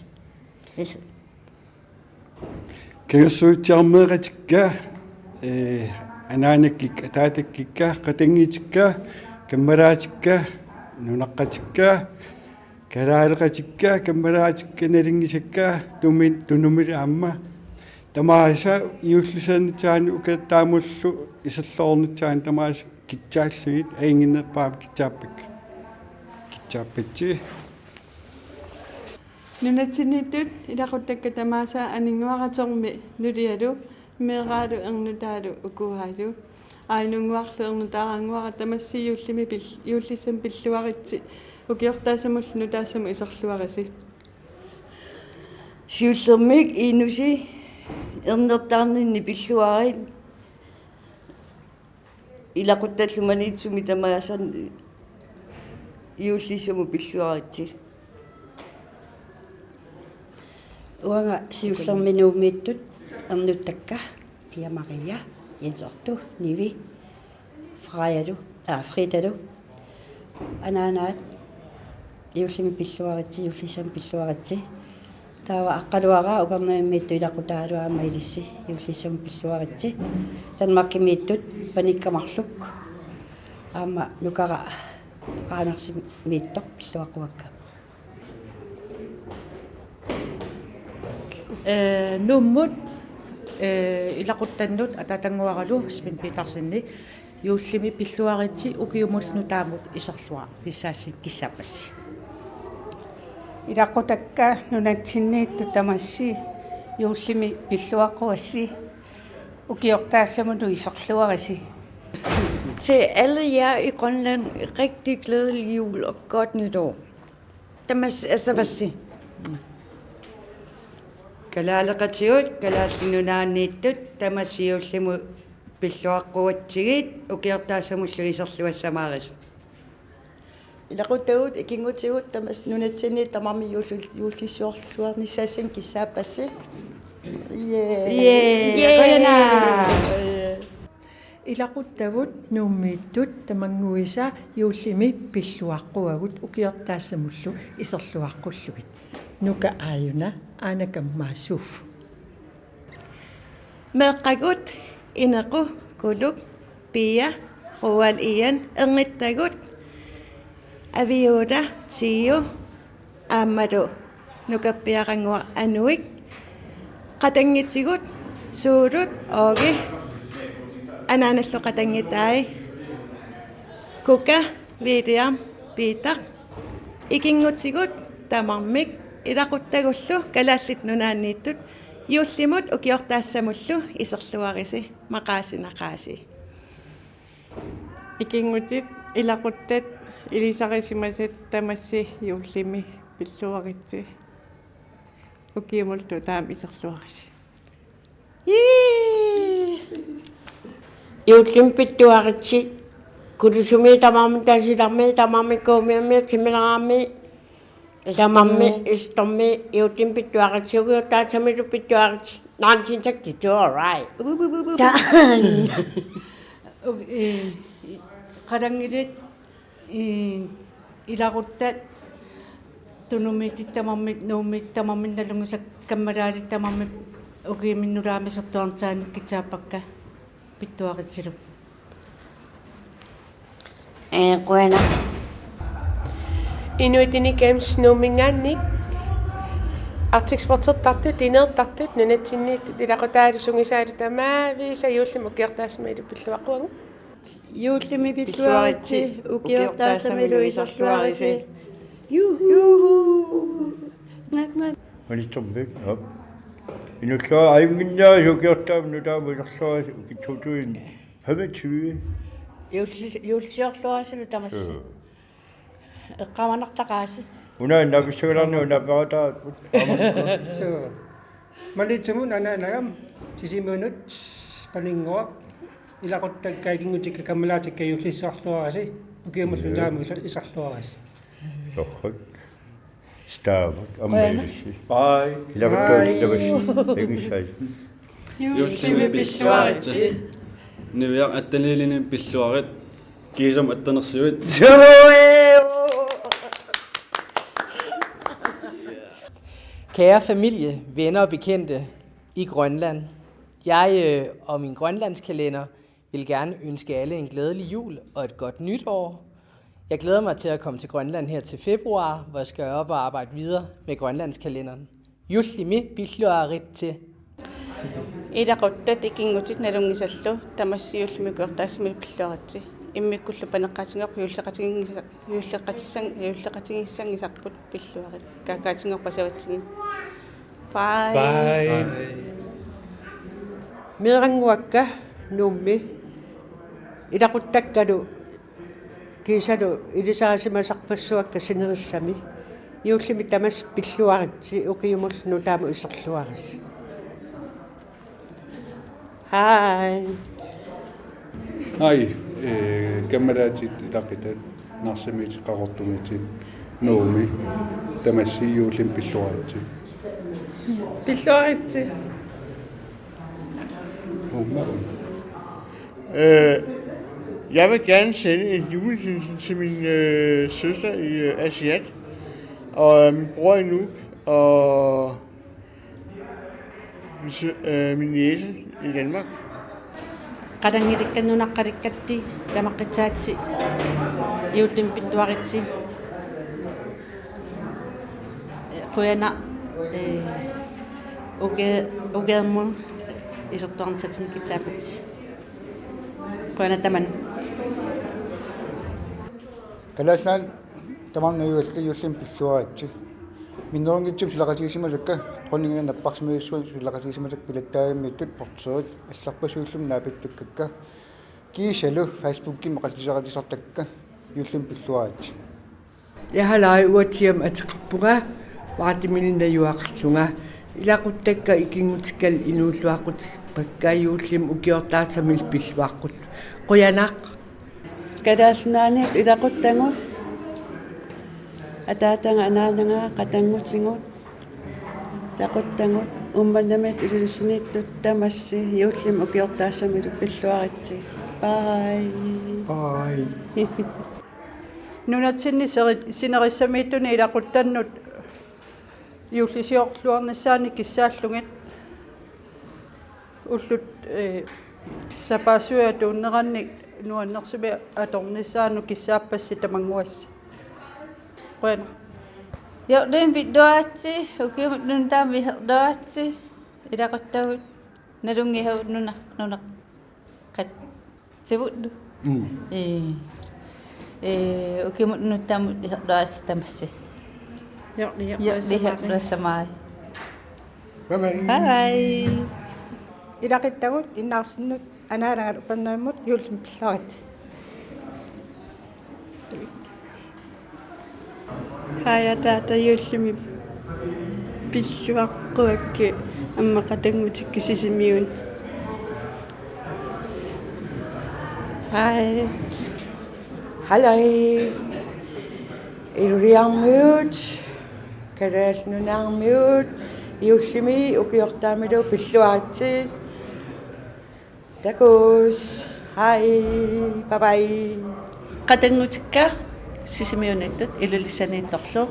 Is- Kangerluutsiarmeeqatikka, ee, anaanakkikka, ataatakkikka, qatanngitikka, kammalaatikka, nunaqqatikka, kalaaleqatikka, kammalaatikka, nalunngisakka, tumi-, tunumilu aamma. Tamaasa juullisanitsaani ukiortaamullu iserluarnitsaani tamaasa kissaallugit ajunnginnerpaamik kissaappakka. Kissaappassi. Nunatsinniittut ilaquttakka tamaasa Aninnguaq Atormi nulialu, meeraalu, ernutaalu, ukuaalu. Ainunnguarlu ernutaarannguara tamassi juullimi pil-, juullissamut pilluaritsi ukiortaassamullu nutaassamut iserluaritsi. Siullermik Inusi ernertaarninni pilluarit. Ilaquttallu Maniitsumi tamaasa juullissamut pilluaritsi. Uanga siullermik Nuummiittut ernuttakka, Pia Maria, Jens Otto, Nivi, Frejalu, aa, Fridalu, anaanaat, juullimi pilluaritsi, juullissamut pilluaritsi. Taava Aqqaluara Upernavimmiittoq ilaqutaalu aamma ilissi juullissamut pilluaritsi. Danmarkimiittut panikkamarluk. Aamma Nukara Qaanarsimiittoq pilluaqquakka. Ee, Nuummut, ee, ilaquttannut ataatannguaralu Svend Petersenip juullimi pilluaritsi ukiumullu nutaamut iserluarnissaannik kissaappassi. Ilaqutakka nunatsinniittut tamassi juullimi pilluaqquassi ukiortaassamullu iserluaritsi. Til alle jer i Grønland, rigtig glædelig jul og godt nytår. Tamassi assavassi. Kalaaleqatigut Kalaallit Nunaanniittut tamassi juullimut pilluaqquatsigit ukiortaassamullu iserluassamaarisi. Ilaquttagut ikinngutigut tamassi nunatsinni tamarmik juulli-, juullisiorluarnissaannik kissaappassi. Jee. Jee. Jee. Qujanaq. Ilaquttagut Nuummiittut tamannguisa juullimi pilluaqquagut ukiortaassamullu iserluaqqullugit. Nuka aajuna, aana kammaasuuf. Meeqqagut Inequ, Kuluk, Pia, Roald Ian, ernittagut Aviola, Tiu, aammalu Nukappiarannguaq Anuik, qatanngutigut Suulut, Aage, anaanallu qatanngutai Kuka, William, Piitaq, ikinngutigut tamarmik ilaquttagullu Kalaallit Nunaanniittut juullimut ukiortaassamullu iserluarisi, maqaasinaqaasi. Ikinngutit, ilaquttat, ilisarisimasat tamassi juullimi pilluaritsi. Ukiumullu taama iserluarisi. Ii! Juullimi pilluaritsi. Kulusumi tamarmi, Tasiilarmi tamarmi, Kuummiormi, Timileerami tamarmi, Isertormi. Isertormi, juullimi pilluaritsi, ukiortaassamillu pilluaritsi. Nineteen sixty-two, all right. Ta-, u-, eh, qatanngutit, eh, ilaquttat, Tunumiitit tamarmik, Nuummiit tamarmik, nalunngisakka kammalaatit tamarmik ukiumut nutaamut isertuarnissaannik kitsaappakka, pilluaritsilu. Ee, qujanaq. Inuit Ini Games Nuumminngaanniit, Arctic Sportertartut, lineertartut, nunatsinniittut ilaqutaalu sungiusaalu tamaavisa juullimi ukiortaassamillu pilluaqquagut. Juullimi pilluaritsi, ukiortaassamilu iserluarisi. Juhu! Ngat, ngat. Manitsorpik, op. Inullua ajunnginnaasi ukiortaassamut nutaamut iserluarisi, uki to tusind femogtyve. Juulli-, juulliorluarisilu tamassi. Joo. Eqqaamanartaqaasi. Una naapissagalarni una parataapput. Suu. Malitsimut anaanagami Sisimunut Paninnguaq, ilaquttakka ikinngutikka kammalaatikka juulliorluarisi, ukiumullu taama iser-, iserluarisi. Torrak. Staavat, ammaillissi. Bye. Ilaquttat. Bye. Tamassi. Ingissaat. Juullimi pilluaritsi. Niviaq attenilinnik pilluarit. Kiisami attanersiuit. Kære familie, venner og bekendte i Grønland. Jeg, øh, og min grønlandskalender vil gerne ønske alle en glædelig jul og et godt nytår. Jeg glæder mig til at komme til Grønland her til februar, hvor jeg skal op og arbejde videre med grønlandskalenderen. Juullimi pilluaritsi. Ilaquttat, ikinngutit, nalunngisallu tamassi juullimi ukiortaassamillu pilluaritsi. Immikkullu paneqqaatigigakku juulleqatiginngisaq-, juulleqatissan-, juulleqatigiissanngisarput, pilluarit. Kakaatinngorpat savatsigit. Bye. Bye. Meerannguakka Nuummi, ilaquttakkalu kiisalu ilisarisimasarpassuakka sinerissami. Juullimi tamassi pilluaritsi, ukiumullu nutaamut iserluarisi. Hej. Hej, eh, kammalaatit, ilaqutat, Narsamiitit, Qaqortumiitit, Nuummi, tamassi juullimi pilluaritsi. Pilluaritsi. Uumma. Øh, jeg vil gerne sende en julehilsen til min, øh, søster i, øh, Aasiaat, og, øh, min bror i Nuuk, og min sø-, øh, min niece i Danmark. Qatanngutikkut nunaqqatikkut tamaqqitsaatsi juullimi pilluaritsi. Qujanaq, eh, uke-, ukeermun isertuarnissatsinnik kitsaappatsi. Qujanaq tamanna. Kalaallit Nunaat tamarmi najugallugit juullimi pilluaritsi. Minnerunngitsumik suleqatigisimasakka, dronninginnut napparsimavissuaq suleqatigisimasakka, pilattaajammiittut portørit allarpassuillu naapittukkakka, kiisalu Facebookimi oqalliseqatisartakka juullimi pilluaritsi. Ihalai, uatsiam ateqarpunga, Vaatimilinna najugaqarlunga. Ilaquttakka ikinngutikkalu inuulluaqqutit pakka juullimi ukiortaassamillu pilluaqqut. Qujanaq. Kalaallit Nunaanniit ilaquttagut, ataataga anaanaga qatanngutigut, ilaquttagut, Uummannamiittut Ilulissaniittut tamassi juullimi ukiortaassamillu pilluaritsi. Bye. Bye. Nunatsinni seri-, sinerissamiittuni ilaquttannut juullisiorluarnissaannik kissaallugit ullut, eh, sapaassuit atuunneranni nuannersumik atornissaannut kissaappassi tamannguassi. Qujanaq. Juullimi pilluaritsi, ukiumut nunat taama iserluaritsi, ilaquttagut nalunngisavut nuna-, nunaqativut. Mm. Ee, ee, ukiumut nunat taamut iserluaritsi tamassi. Juullimi iserluaritsi. Juullimi iserluaritsi. Bye bye. Bye bye. Ilaquttagut innaarsinnut anaanaga upernavimmut juullimi pilluaritsi. Hej ataata, juullimi pilluaqquakkit aamma qatanngutikka Sisimiuni. Hej. Hallo. Ilulissarmiut, Kalaallit Nunaanniit, juullimi ukiortaamilu pilluaritsi. Takuss. Hej. Bye bye. Qatanngutikka Sisimiuniittut Ilulissaniittorlu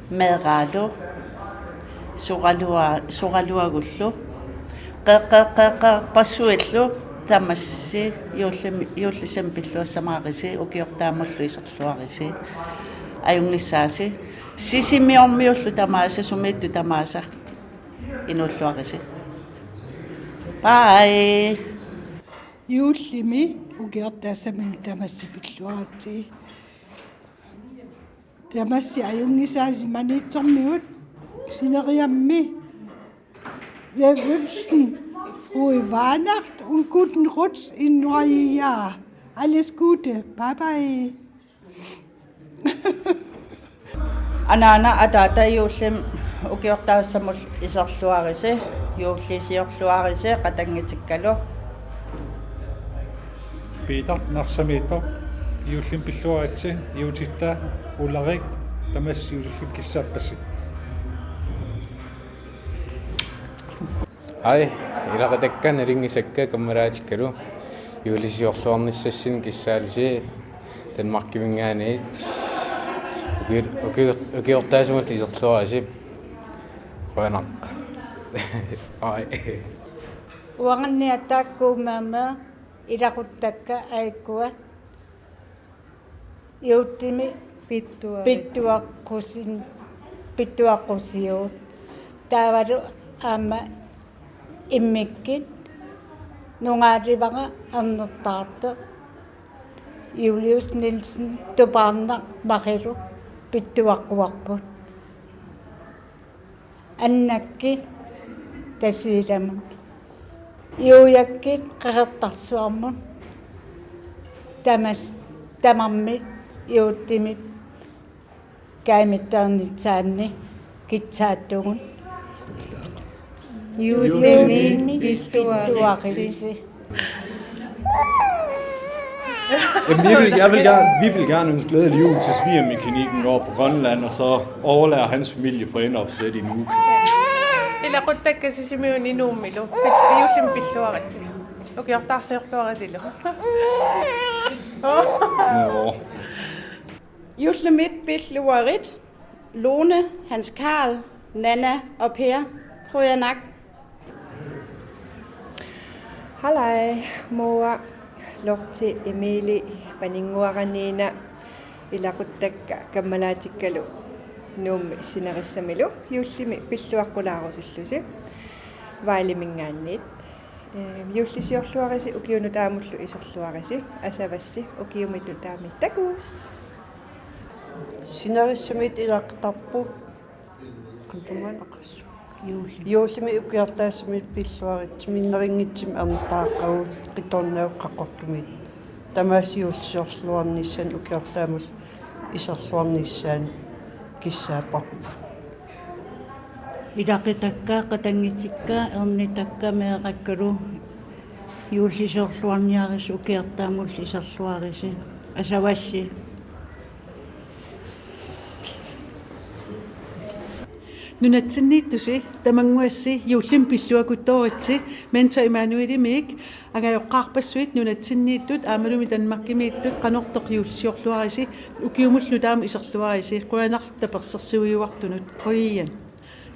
meeraalu soraluaa-, soraluagullu qeqqeqqeqqeqqassuillu tamassi juullimi, juullissamik pilluassamaarisi ukiortaamullu iserluarisi ajunngissaasi Sisimiormiullu tamaasa sumiittut tamaasa inuulluarisi. Bye. Juullimi ukiortaassaminut tamassi pilluaritsi. Tamassi ajunngissaasi Maniitsormiut sineriammi. Wir wünschen frohe Weihnacht und guten Rutsch in neue Jahr. Alles Gute. Bye bye. Anaana ataata juullimi ukiortaassamullu iserluarisi, juullisiorluarisi qatanngutikkalu. Peter Narsamiittoq, juullimi pilluaritsi, juutitta Ulrik, tamassi juullimi kissaappassi. Hej, ilaqutakka nalunngisakka kammalaatikkalu juullisiorluarnissassinnik kissaalisi Danmarkiminngaanniit uki-, uki-, ukiortaassamut iserluarisi. Qujanaq. Hej. Uanganniattaaq Kuummaammeeq, ilaquttakka aajuku juullimi pittuaqqu-, pittuaqqusin-, pittuaqqusiuk. Taavalu aamma immikkut nungaalivara Ernertaartoq, Julius Nielsen, Tupaarnaq Marilu pittuaqquarput. Annakkut Tasiilamut. Juuakkut Qeqertarsuarmut. Tamas-, tamarmik juullimi kajumittarnissaannik kissaatigut. Juullimi pilluaritsi. Jamen, vi vil, jeg vil gerne, vi vil gerne ønske glædelig jul til svigermekanikken over på Grønland, og så overlader hans familie for ende opsæt i Nuuk. Ilaquttakka Sisimiuni Nuummilu. Pil-, juullimi pilluaritsi. Ukiortaarsiorluarisilu. Nå. Juullimi pilluarit. Lone, Hans Karl, Nana og Per. Qujanaq. Hallo, Moa, Lotte, Emilie, Paninnguara Nina, ilaquttakka kammalaatikkalu Nuummi sinerissamilu juullimi pilluaqqulaarusullusi Vejleminngaanniit. Ehm, juullisiorluarisi ukiunut taamullu iserluarisi, asavassi ukiumut nutaamut takuss. Sinerissamiit ilaquttarput. Qantumaan aqassuu. Juullimi. Juullimi ukiortaassamik pilluaritsi minnerunngitsumik Ernertaartoq qitornagu Qaqortumiit. Tamaasa juullisiorluarnissaannik ukiortaamullu iserluarnissaannik kissaapparput. Ilaqutakka, qatanngutikka, ernitakka, meerakkalu juullisiorluarniarisi ukiortaamullu iserluarisi. Asavassi. Nunatsinniittusi, tamannguassi juullimi pilluaqquttoritsi, Mentor Immanuelimiit angajoqqaarpassuit nunatsinniittut aammalumi Danmarkimiittut qanortoq juullisiorluarisi, ukiumullu taama iserluarisi, qujanarlu tapersersuiuartunut, qujan.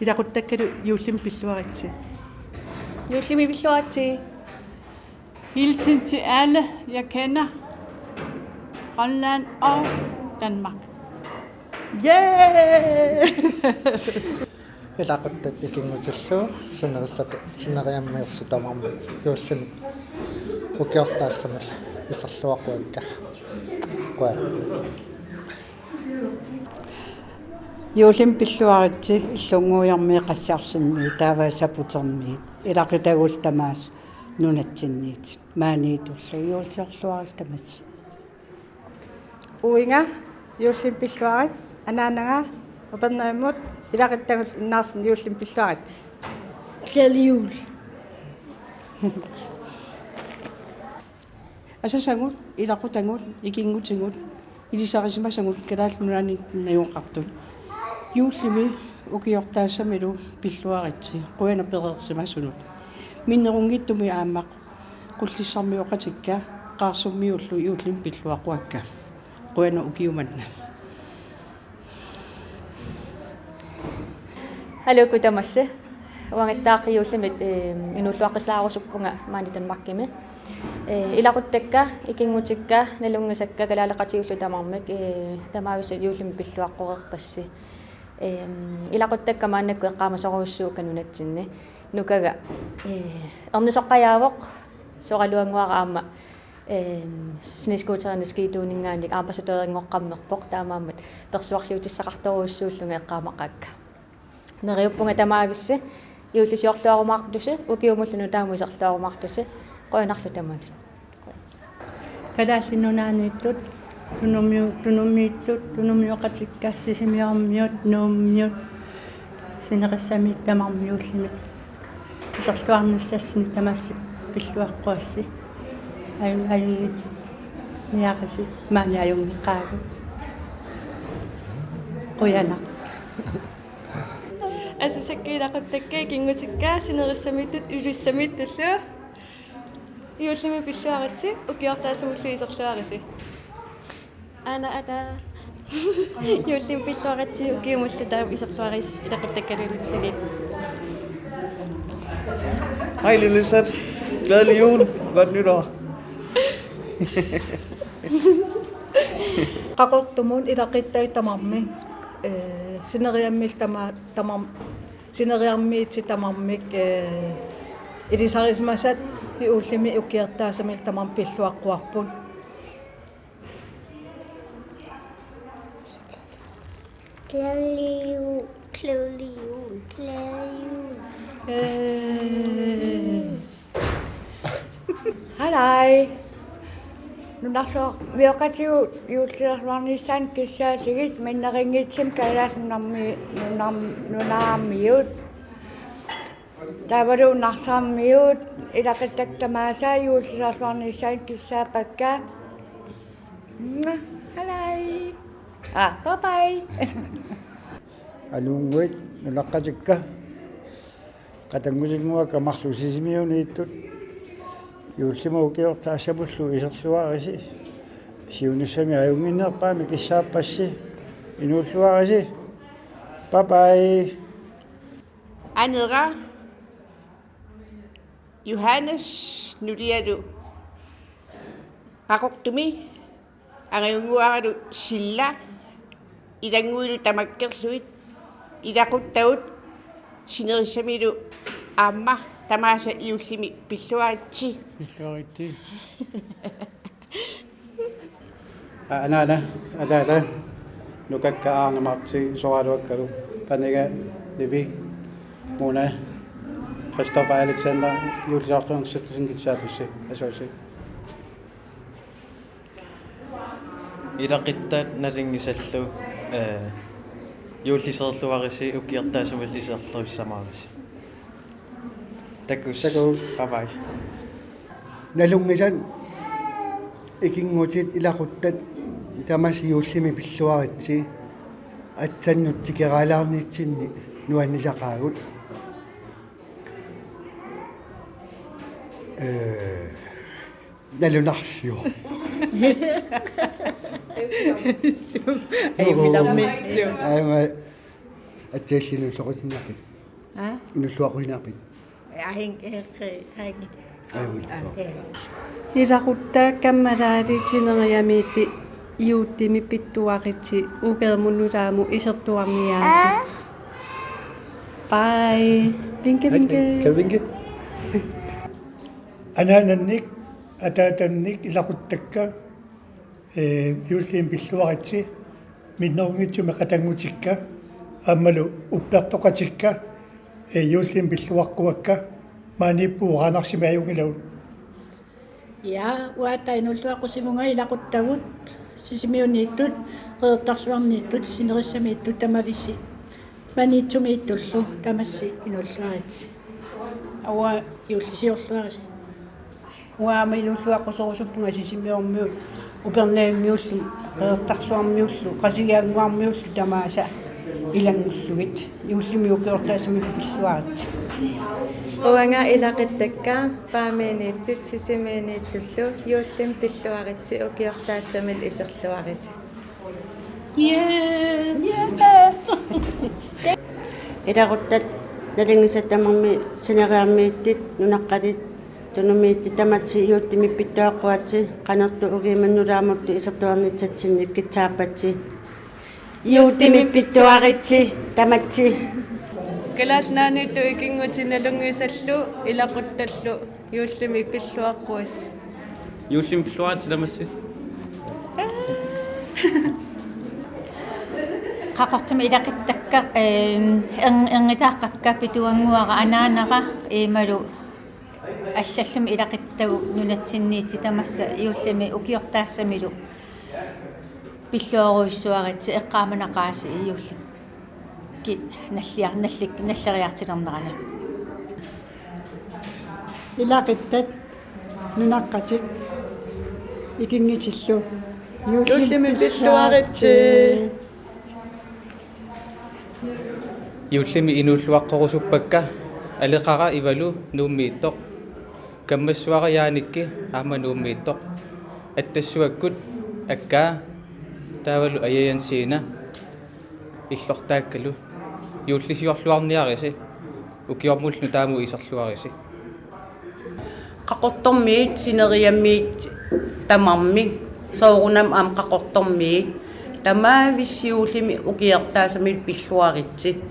Ilaquttakkalu juullimi pilluaritsi. Juullimi pilluaritsi. Hilsen til alle, jeg kender. Grønland og Danmark. Yay! Ilaquttat ikinngutillu sinerissat sineriammiittut tamarmik juullimi ukiortaassamut iserluaquakka. Qujan. Juullimi pilluaritsi illunnguujarmiit qassiarsinniit taava saputermiit ilaqutagullu tamaasa nunatsinniittut maaniittullu juullisiorluarisi tamassi. Uinga, juullimi pilluarit, anaanaga, upernavimmi, ilaqutagullu innaarsinni juullimi pilluaritsi. Glædelig jul. Asasagut, ilaqutagut, ikinngutigut, ilisarisimasagut Kalaallit Nunaanni najugaqartut. Juullimi ukiortaassamilu pilluaritsi, qujanaq pereersimasunut. Minnerunngitsumik aamma Qullissarmioqatikka Qaarsummiullu juullimi pilluaquakka. Qujanaq ukiumanna. Hallo, kutaa tamassi. Uangattaaq juullimi, eh, inuulluaqqissaarusuppunga maani Danmarkimi. Eh, ilaquttakka, ikinngutikka, nalunngisakka, kalaaleqatigiillu tamarmik, eh, tamaavisa juullimi pilluaqqoreerpassi. Eh, ilaquttakka maannakkut eqqaamasorujussuuakka nunatsinni. Nukaga, eh, ernisoqqajaavoq, soraluannguara aamma, eh, snescooterinik skituuninngaanniit ambassadørinngorneqarpoq, taamaammat persuarsiutissaqartorujussuullunga eqqaamaqaakka. Neriuppunga tamaavissi, juullisiorluarumaartusi, ukiumullu nutaamut iserluarumaartusi, qujanarlu tamanut. Kalaallit Nunaanniittut, Tunumiu-, Tunummiittut, Tunummioqatikka, Sisimiormiut, Nuummiut, sinerissamiittut tamarmik juullimi iserluarnissassinnik tamassi pilluaqquassi. Ajun-, ajunngitsuarisi, maani ajunngeqaagut. Qujanaq. Asasakka, ilaquttakka, ikinngutikka, sinerissamiittut, ilissamiittullu. Juullimi pilluaritsi, ukiortaassamullu iserluarisi. Aana ata. Juullimi pilluaritsi, ukiumullu taava iserluarisi, ilaquttakkalu ilisili. Hej, Ilulissat. Glædelig jul. Godt nytår. Qaqortumut ilaquttat tamarmik, eh, sineriammiit tama-, tamar-, sineriammiittut tamarmik, eh, ilisarisimasat juullimi ukiortaassamillu tamarmik pilluaqquarput. Glædelig jul. Glædelig jul. Glædelig jul. Eh. Halai. Nunarsuarmioqatigut juullisiorluarnissaannik kissaatigit, minnerunngitsumik Kalaallit Nunarmi-, Nunarm-, Nunaamiut. Taavalu Narsarmiut, ilaquttakka tamaasa juullisiorluarnissaannik kissaappakka. Mwah. Halai. Ah, bye bye. Aluunnguit, nunaqqatikka. Qatanngutinnguakka marluk Sisimiuniittut. Juullimi ukiortaassamullu iserluarisi. Siunissami ajunnginnerpaamik kissaappassi. Inuulluarisi. Bye bye. Anera, Johannes nulialu Qaqortumi, angajunnguaralu Silla, ilannguilu tamakkerlugit, ilaquttagut sinerissamilu aamma tamaasa juullimi pilluaritsi. Pilluaritsi. Anaana, ataata, nukakka Arne, Marti, soraluakkalu, Paniga, Nivi, Mona, Christopher, Alexander, juullisiorluarnissassinnik kissaappassi, asuasi. Ilaquttat nalunngisallu, eh, juullisiorluarisi, ukiortaassamullu iserluarisi tamaavisa. Takuss. Takuss. Bye bye. Nalunngisat, ikinngutit, ilaquttat tamassi juullimi pilluaritsi, atsannut tikeraalaarnitsinni nuannisaqaagut. Eh, nalunarsivoq. Ajummilarmi. Aima, atsialli inuulluaqqusiinnarpit? Aa? Inuulluaqqusiinnarpit? Aing-, eh, eh, aing-. Ajummilarmi. Eh. Ilaquttat kammalaatit sineriammiittut Juullimi pilluaritsi ukiormut nutaamut isertuarniaritsi. Bye. Vinke, vinke. Kan vinke. Anaanannik, ataatannik ilaquttakka, ee, juullimi pilluaritsi, minnerunngitsumik qatanngutikka, aammalu uppertoqatikka, ee, juullimi pilluaqquakka, maaniippugut Qaanarsimi ajunngilagut. Ja, uanga inuulluaqqusivunga ilaquttagut, Sisimiuniittut, Qeqertarsuarniittut, Sinerissamiittut, tamavissi Maniitsumiittullu, tamassi inuulluaritsi. Uanga juullisiorluaritsi. Uanga aamma inuulluaqquserusuppunga Sisimiormiut, Upernavimmiullu, Qeqertarsuarmiullu, Qasigiannguarmiullu tamaasa ilanngullugit. Juullimi ukiortaassamik pilluaritsi. Uanga ilaquttakka Paamiuniittut Sisimiuniittullu juullimi pilluaritsi ukiortaassamik iserluaritsi. Yeah. Ilaquttat nalunngisat tamarmik sineriammiittut, nunaqqatit, tunumiittut tamassi juullimi pilluaqquatsi, qanortut ukiumut nutaamuttut isertuarnissatsinnik kissaappatsi. Juullimi pilluaritsi tamassi. Kalaallit Nunaanniittut ikinngutit nalunngisallu ilaquttallu juullimi pilluaqquassi. Juullimi pilluaritsi tamassi. Qaqortumi ilaquttakka, eem, ern-, erngutaaqqakka Pituannguara anaanara imalu allallumi ilaquttagut nunatsinniittut tamassa juullimi ukiortaassamilu pilluarujussuaritsi, eqqaamanaqaasi juullimi. Ki-, nallia-, nallik-, nalleriartulernerani. Ilaquttat nunaqqatit ikinngutillu juullimi pilluaritsi. Juullimi inuulluaqqorusuppakka Aleqara Ivalu Nuummiittoq. Kammassuara Jaanikki aamma Nuummiittoq. Attassuakkut Akkaa taavalu Ajajan Siina illortaakkalu. Juullisiorluarniaritsi, ukiormullu nutaamut iserluaritsi. Qaqortormiit sineriammiit tamarmik, soorunami aamma Qaqortormiit, tamavissi juullimi ukiortaassamik pilluaritsi.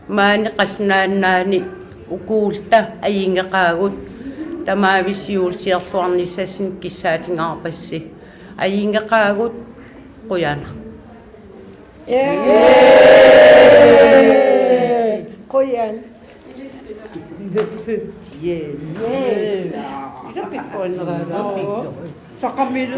Maani Qallunaat Nunaanni ukuulluta ajunngeqaagut, tamavissi juullisiorluarnissassinnik kissaatigaarpassi. Ajunngeqaagut, qujanaq. Qujan. Yes. Yes. Ila pikkoinneralaa. Saqamilu.